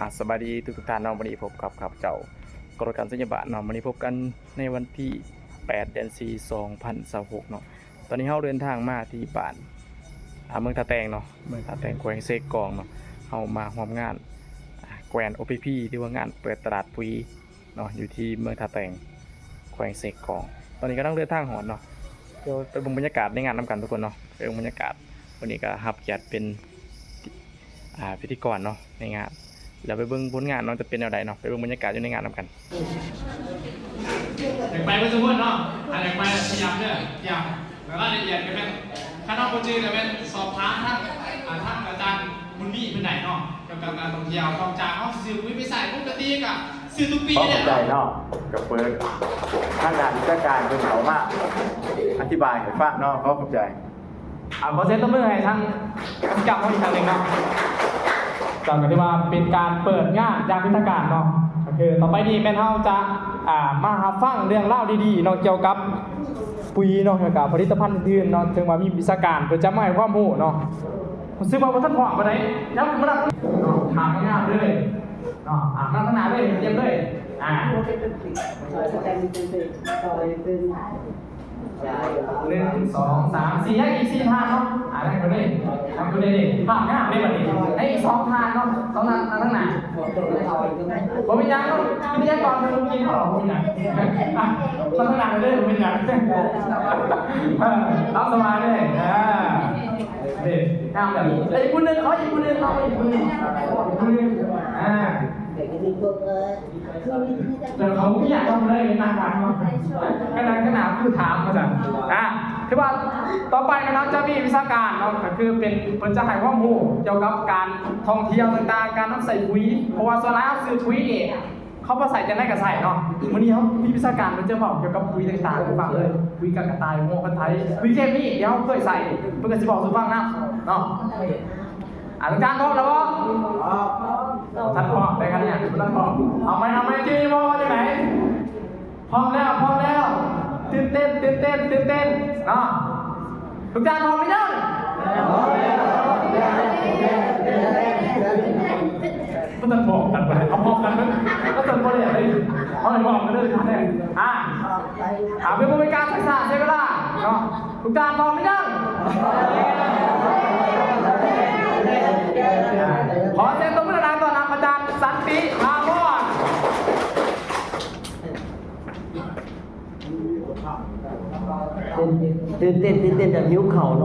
ອາ ສະບາຍດີທຸກໆທ່ານເນາະ, ມື້ນີ້ພົບກັບຂ້າພະເຈົ້າ ກອລະກັນ ໄຊຍະບາດເນາະ. ມື້ນີ້ພົບກັນໃນວັນທີແປດ ເດືອນສີ່ ສອງພັນຊາວຫົກເນາະ. ຕອນນີ້ເຮົາເດີນທາງມາທີ່ບ້ານ ອາ ເມືອງທ່າແຕງເນາະ, ເມືອງທ່າແຕງ ແຂວງເຊກອງເນາະ. ເຮົາມາຮ່ວມງານ ອາ ແກຣນ ໂອພີພີ ຫຼືວ່າງານເປີດຕະຫຼາດປຸຍ ເນາະ ຢູ່ທີ່ເມືອງທ່າແຕງ ແຂວງເຊກອງ. ຕອນນີ້ກຳລັງເດີນທາງຮອດເນາະ, ດຽວໄປເບິ່ງບັນຍາກາດໃນງານນຳກັນທຸກຄົນເນາະ, ໄປເບິ່ງບັນຍາກາດ. ມື້ນີ້ກໍຮັບກຽດເປັນ ອາ ພິທີກອນເນາະໃນງານ, ແລ້ວໄປເບິ່ງຜົນງານເນາະ ຈະເປັນແນວໃດເນາະ, ໄປເບິ່ງບັນຍາກາດຢູ່ໃນງານນຳກັນ. ຢາກໄປເບິດທຸກຄົນເນາະ, ອັນຢາກໄປພະຍາຍາມເດີ ພະຍາຍາມ. ແລ້ວລາຍລະອຽດກໍແມ່ນ ຄັນເຮົາບໍ່ຈື່ກໍແມ່ນສອບຖາມທາງ ອາ ທາງອາຈານບຸນມີເພິ່ນໄດ້ເນາະ, ກ່ຽວກັບການທ່ອງທ່ຽວ. ນອກຈາກເຮົາຊິຊື້ປຸຍໄປໃສ່ປົກກະຕິກໍຊື້ທຸກປີ. ຂໍຂອບໃຈເນາະ, ກໍເປີດທາງດ້ານວິຊາການເພິ່ນເຂົ້າມາອະທິບາຍໃຫ້ຟັງເນາະ. ຂໍຂອບໃຈ. ອາ ຂໍສຽງຕົບມືໃຫ້ທາງກະສິກຳເຮົາອີກຄັ້ງໜຶ່ງເນາະ. ກໍຖືວ່າເປັນການເປີດງານຢ່າງເປັນທາງການເນາະ, ກໍຄືຕໍ່ໄປນີ້ແມ່ນເຮົາຈະ ອາ ມາຮັບຟັງເລື່ອງລາວດີໆເນາະ ກ່ຽວກັບ ປຸຍເນາະ ແລ້ວກະຜະລິດຕະພັນອື່ນໆເນາະ, ເຖິງວ່າມີວິຊາການເພິ່ນຈະມາໃຫ້ຄວາມຮູ້ເນາະ. ຮູ້ສຶກວ່າບໍ່ທັນພ້ອມປານໃດ, ຍັງບໍ່ທັນ ຖາມງາມເລີຍເນາະ, ອາ ມາທາງໜ້າເລີຍ, ຕຽມເລີຍ. ອາ ໜຶ່ງ ສອງ ສາມ ສີ່ ຍັງອີກສີ່ທ່ານເນາະ. ອາ ນັ້ນກໍໄດ້ ນັ້ນກໍໄດ້ເດ້ ພາບງາມເດ້ບັດນີ້. ໃຫ້ອີກສອງທ່ານເນາະ, ສອງທ່ານ ມາທາງໜ້າ. ບໍ່ເປັນຫຍັງເນາະ, ຄືແຕ່ກ່ອນເພິ່ນບໍ່ກິນເຮົາດອກ, ບໍ່ເປັນຫຍັງ. ມາທາງໜ້າເດີ ບໍ່ເປັນຫຍັງ. ເອີ ຕາມສະບາຍເລີຍ. ເອີ ເດ້ ງາມແລ້ວ. ແລ້ວອີກຜູ້ໜຶ່ງ, ເອົາອີກຜູ້ໜຶ່ງ, ເອົາອີກຜູ້ໜຶ່ງ, ອີກຜູ້ໜຶ່ງ. ອາ ແຕ່ເຂົາບໍ່ຢາກເອົາເລີຍ, ໜັກໆເນາະ. ຂະໜາດ ຂະໜາດຜູ້ຖາມວ່າຊັ້ນ. ອາ ຖືວ່າຕໍ່ໄປເນາະ ຈະມີວິຊາການເນາະ, ກໍຄືເປັນ ເພິ່ນຈະໃຫ້ຄວາມຮູ້ກ່ຽວກັບການທ່ອງທ່ຽວຕ່າງໆ, ການນຳໃຊ້ປຸຍ, ເພາະວ່າສ່ວນຫຼາຍເຮົາຊື້ປຸຍນີ້ ເຂົາບໍ່ໃສ່ຈັ່ງໃດກໍໃສ່ເນາະ. ມື້ນີ້ເຮົາມີວິຊາການ ເພິ່ນຈະເວົ້າກ່ຽວກັບປຸຍຕ່າງໆໃຫ້ຟັງເລີຍ, ປຸຍກາກະຕ່າຍ ຫົວກະໄທ, ປຸຍເຄມີທີ່ເຮົາເຄີຍໃສ່, ເພິ່ນກໍຊິເວົ້າສູ່ຟັງນຳເນາະ. ອາ ອາຈານພ້ອມແລ້ວບໍ່? ບໍ່ທັນພ້ອມເດ້ ຄັນນີ້ບໍ່ທັນພ້ອມ. ເອົາໃໝ່ ເອົາໃໝ່ ຈື່ບໍ່ວ່າຈັ່ງໃດ? ພ້ອມແລ້ວ ພ້ອມແລ້ວ. ຕື່ນເຕັ້ນ ຕື່ນເຕັ້ນ ຕື່ນເຕັ້ນເນາະ. ທຸກທ່ານພ້ອມຫຼືຍັງ? ບໍ່ທັນພ້ອມກັນ ເອົາພ້ອມກັນເບິ່ງ. ບໍ່ທັນ ບໍ່ໄດ້ເລີຍ, ເອົາໃຫ້ພ້ອມກັນເລີຍ. ອາ ອາ ເພື່ອບໍ່ເປັນການເສຍເວລາເນາະ, ທຸກທ່ານພ້ອມຫຼືຍັງ? ອາ ຂໍສຽງຕົບມືດັງໆ ຕ້ອນຮັບອາຈານ ສັນຕິ ພາວອນ. ຕື່ນເຕັ້ນ ຕື່ນເຕັ້ນ ຕື່ນເຕັ້ນແບບຫິວເຂົ້າເນາະ.